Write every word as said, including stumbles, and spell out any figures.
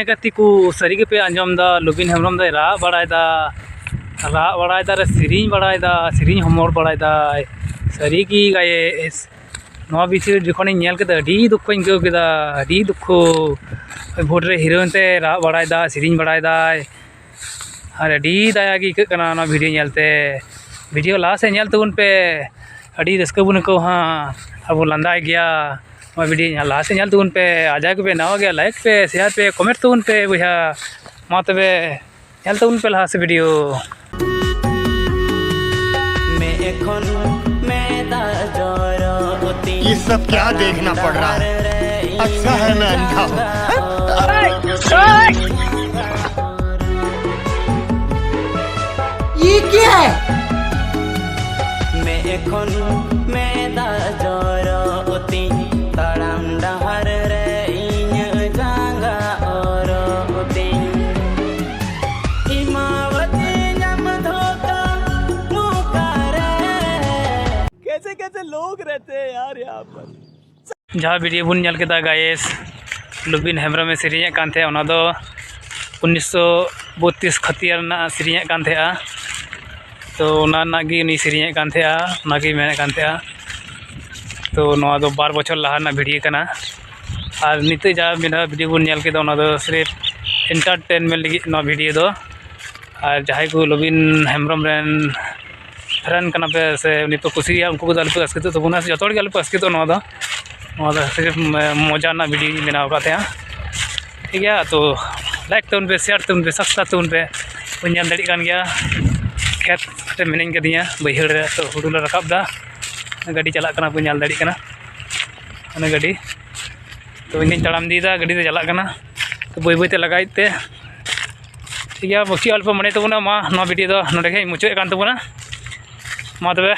ᱜᱟᱛᱮ ᱠᱚ, ᱥᱟᱹᱨᱤ ᱜᱮᱯᱮ ᱟᱸᱡᱚᱢ ᱫᱟ, ᱞᱩᱵᱤᱱ ᱦᱮᱢᱵᱨᱚᱢ ᱫᱚᱭ ᱨᱟᱜ ᱵᱟᱲᱟᱭ ᱫᱟ, ᱨᱟᱜ ᱵᱟᱲᱟᱭ ᱫᱟ ᱨᱮ ᱥᱮᱨᱮᱧ ᱵᱟᱲᱟᱭ ᱫᱟ, ᱥᱮᱨᱮᱧ ᱦᱚᱢᱚᱨ ᱵᱟᱲᱟᱭ ᱫᱟᱭ᱾ ᱥᱟᱹᱨᱤ ᱜᱮ ᱜᱟᱭᱮᱥ, ᱱᱚᱣᱟ ᱵᱷᱤᱰᱤᱭᱳ ᱡᱚᱠᱷᱚᱱᱤᱧ ᱧᱮᱞ ᱠᱮᱫᱟ, ᱟᱹᱰᱤ ᱫᱩᱠᱠᱷᱚᱧ ᱟᱹᱭᱠᱟᱹᱣ ᱠᱮᱫᱟ, ᱟᱹᱰᱤ ᱫᱩᱠᱠᱷᱚ᱾ ᱵᱷᱳᱴ ᱨᱮ ᱦᱤᱨᱳᱭᱤᱱ ᱛᱮ ᱨᱟᱜ ᱵᱟᱲᱟᱭ ᱫᱟ, ᱥᱮᱨᱮᱧ ᱵᱟᱲᱟᱭ ᱫᱟᱭ, ᱟᱨ ᱟᱹᱰᱤ ᱫᱟᱭᱟ ᱜᱮ ᱟᱹᱭᱠᱟᱹᱜ ᱠᱟᱱᱟ ᱱᱚᱣᱟ ᱵᱷᱤᱰᱤᱭᱳ ᱧᱮᱞ ᱛᱮ᱾ ᱵᱷᱤᱰᱤᱭᱳ ᱞᱟᱦᱟ ᱥᱮᱫ ᱧᱮᱞ ᱛᱟᱵᱚᱱ ᱯᱮ, ᱟᱹᱰᱤ ᱨᱟᱹᱥᱠᱟᱹ ᱵᱚᱱ ᱟᱹᱭᱠᱟᱹᱣᱟ ᱦᱟᱸᱜ, ᱟᱨ ᱵᱚᱱ ᱞᱟᱸᱫᱟᱭ ᱜᱮᱭᱟ᱾ ᱱᱚᱣᱟ ᱵᱷᱤᱰᱤᱭᱳ ᱞᱟᱦᱟ ᱥᱮᱫ ᱧᱮᱞ ᱛᱟᱵᱚᱱ ᱯᱮ, ᱟᱨ ᱡᱟᱦᱟᱸᱭ ᱠᱚᱯᱮ ᱱᱟᱣᱟ ᱜᱮᱭᱟ, ᱞᱟᱭᱤᱠ ᱯᱮ, ᱥᱮᱭᱟᱨ ᱯᱮ, ᱠᱚᱢᱮᱱᱴ ᱛᱟᱵᱚᱱ ᱯᱮ ᱵᱚᱭᱦᱟ᱾ ᱢᱟ ᱛᱚᱵᱮ ᱧᱮᱞ ᱛᱟᱵᱚᱱ ᱯᱮ ᱞᱟᱦᱟ ᱥᱮᱫ ᱵᱷᱤᱰᱤᱭᱳ᱾ ये सब क्या देखना पड़ रहा है? अच्छा है मैं अंधा हूँ। ये क्या है? ᱢᱮᱫ ᱠᱷᱚᱱ ᱢᱮᱫ ᱫᱟᱜ ᱡᱚᱨᱚᱜ ᱛᱤᱧ ᱛᱟᱲᱟᱢ ᱰᱟᱦᱟᱨ ᱨᱮ ᱤᱧᱟᱹᱜ ᱡᱟᱸᱜᱟ ᱚᱨᱚᱜ ᱛᱤᱧ ᱮᱢᱟᱣᱟᱫᱤᱧᱟᱢ ᱫᱷᱳᱠᱟ ᱢᱚᱠᱟ ᱨᱮ᱾ कैसे कैसे लोग रहते हैं यार यहाँ पर। ᱡᱟᱦᱟᱸ ᱵᱷᱤᱰᱤᱭᱳ ᱵᱚᱱ ᱧᱮᱞ ᱠᱮᱫᱟ ᱜᱟᱭᱮᱥ, ᱞᱩᱵᱤᱱ ᱦᱮᱢᱵᱨᱚᱢᱮ ᱥᱮᱨᱮᱧᱮᱫ ᱠᱟᱱ ᱛᱟᱦᱮᱸᱫ, ᱚᱱᱟ ᱫᱚ ᱩᱱᱤᱥᱥᱚ ᱵᱚᱛᱛᱨᱤᱥ ᱠᱷᱟᱹᱛᱤᱭᱟᱹ ᱨᱮᱱᱟᱜ ᱥᱮᱨᱮᱧᱮᱫ ᱠᱟᱱ ᱛᱟᱦᱮᱸᱫᱼᱟ᱾ ᱛᱚ ᱚᱱᱟ ᱨᱮᱱᱟᱜ ᱜᱮ ᱩᱱᱤ ᱥᱮᱨᱮᱧᱮᱫ ᱠᱟᱱ ᱛᱟᱦᱮᱸᱫᱼᱟ, ᱚᱱᱟᱜᱮ ᱢᱮᱱᱮᱫ ᱠᱟᱱ ᱛᱟᱦᱮᱸᱫᱼᱟ᱾ ᱛᱚ ᱱᱚᱣᱟ ᱫᱚ ᱵᱟᱨ ᱵᱚᱪᱷᱚᱨ ᱞᱟᱦᱟ ᱨᱮᱱᱟᱜ ᱵᱷᱤᱰᱤᱭᱳ ᱠᱟᱱᱟ᱾ ᱟᱨ ᱱᱤᱛᱚᱜ ᱡᱟᱦᱟᱸ ᱢᱤᱫ ᱫᱷᱟᱣ ᱵᱷᱤᱰᱤᱭᱳ ᱵᱚᱱ ᱧᱮᱞ ᱠᱮᱫᱟ, ᱚᱱᱟ ᱫᱚ ᱥᱨᱤᱯ ᱮᱱᱴᱟᱨᱴᱮᱱᱢᱮᱱᱴ ᱞᱟᱹᱜᱤᱫ ᱱᱚᱣᱟ ᱵᱷᱤᱰᱤᱭᱳ ᱫᱚ᱾ ᱟᱨ ᱡᱟᱦᱟᱸᱭ ᱠᱚ ᱞᱚᱵᱤᱱ ᱦᱮᱢᱵᱨᱚᱢ ᱨᱮᱱ ᱯᱷᱮᱱ ᱠᱟᱱᱟ ᱯᱮ ᱥᱮ ᱩᱱᱤ ᱯᱮ ᱠᱩᱥᱤᱭᱟᱜᱼᱟ, ᱩᱱᱠᱩ ᱠᱚᱫᱚ ᱟᱞᱚᱯᱮ ᱟᱥᱠᱮᱛᱚᱜ ᱛᱟᱵᱚᱱᱟ, ᱥᱮ ᱡᱚᱛᱚ ᱦᱚᱲ ᱜᱮ ᱟᱞᱚᱯᱮ ᱟᱥᱠᱮᱛᱚᱜ᱾ ᱱᱚᱣᱟ ᱫᱚ ᱱᱚᱣᱟ ᱫᱚ ᱥᱨᱤᱯ ᱢᱚᱡᱟ ᱨᱮᱱᱟᱜ ᱵᱷᱤᱰᱤᱭᱳᱧ ᱵᱮᱱᱟᱣ ᱟᱠᱟᱫ ᱛᱟᱦᱮᱸᱜᱼᱟ᱾ ᱴᱷᱤᱠ ᱜᱮᱭᱟ, ᱛᱚ ᱞᱟᱭᱤᱠ ᱛᱟᱵᱚᱱ ᱯᱮ, ᱥᱮᱭᱟᱨ ᱛᱟᱵᱚᱱ ᱯᱮ, ᱥᱟᱵᱥᱠᱨᱟᱭᱤᱵ ᱛᱟᱵᱚᱱ ᱯᱮ᱾ ᱵᱚᱱ ᱧᱮᱞ ᱫᱟᱲᱮᱭᱟᱜ ᱠᱟᱱ ᱜᱮᱭᱟ, ᱠᱷᱮᱛ ᱨᱮ ᱢᱤᱱᱟᱹᱧ ᱠᱟᱫᱤᱧᱟ, ᱵᱟᱹᱭᱦᱟᱹᱲ ᱨᱮ᱾ ᱛᱚ ᱦᱩᱲᱩ ᱞᱮ ᱨᱟᱠᱟᱵ ᱫᱟ, ᱜᱟᱹᱰᱤ ᱪᱟᱞᱟᱜ ᱠᱟᱱᱟ, ᱵᱚᱱ ᱧᱮᱞ ᱫᱟᱲᱮᱭᱟᱜ ᱠᱟᱱᱟ ᱚᱱᱟ ᱜᱟᱹᱰᱤ᱾ ᱛᱚ ᱤᱧ ᱫᱚᱧ ᱛᱟᱲᱟᱢ ᱤᱫᱤᱭᱮᱫᱟ, ᱜᱟᱹᱰᱤ ᱫᱚ ᱪᱟᱞᱟᱜ ᱠᱟᱱᱟ᱾ ᱛᱚ ᱵᱟᱹᱭ ᱵᱟᱹᱭ ᱛᱮ ᱞᱟᱜᱟᱭᱮᱫ ᱛᱮ, ᱴᱷᱤᱠ ᱜᱮᱭᱟ, ᱵᱮᱥᱤ ᱟᱞᱚᱯᱮ ᱢᱚᱱᱮ ᱛᱟᱵᱚᱱᱟ᱾ ᱢᱟ ᱱᱚᱣᱟ ᱵᱷᱤᱰᱤᱭᱳ ᱫᱚ ᱱᱚᱰᱮ ᱜᱮ ᱢᱩᱪᱟᱹᱫ ᱠᱟᱱ ᱛᱟᱵᱚᱱᱟ᱾ ᱢᱟ ᱛᱚᱵᱮ᱾